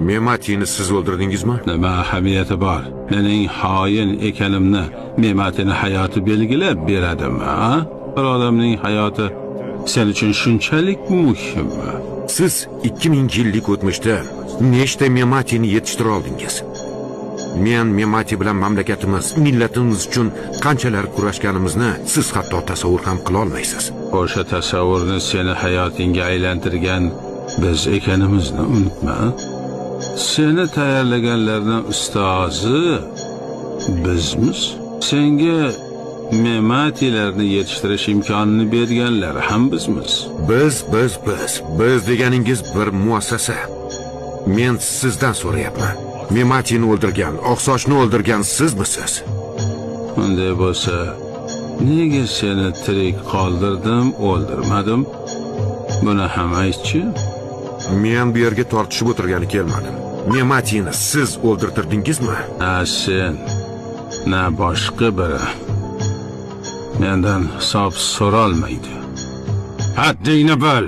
Mematini siz o'ldirdingizmi? Nima ahamiyati bor? Mening xoin ekanimni Mematini hayoti belgilab beradimi, a? Bir odamning hayoti sen uchun shunchalik muhimmi? Siz 2000 yillik o'tmishda nechta Mematini yetishtira oldingiz? Men Memati bilan mamlakatimiz, millatimiz uchun qanchalar kurashganimizni siz hatto tasavvur ham qila olmaysiz. O'sha tasavvurni seni hayotingga aylantirgan biz ekanimizni unutma. Seni tayyorlaganlarning ustozi bizmiz. Senga mematilarni yetishtirish imkonini berganlar ham bizmiz. Biz, biz, biz. Biz deganingiz bir muassasa. Men sizdan so'rayapman. Mematini o'ldirgan, Oqsochni o'ldirgan sizmisiz? Unday bo'lsa, nega seni tirik qoldirdim, o'ldirmadim? Buni ham aytchi. Men bu yerga tortishib o'tirgani kelmadim. Mematini siz o'ldirtirdingizmi? Na sen, na boshqa biri mendan hisob so'rolmaydi. Haddingni bil.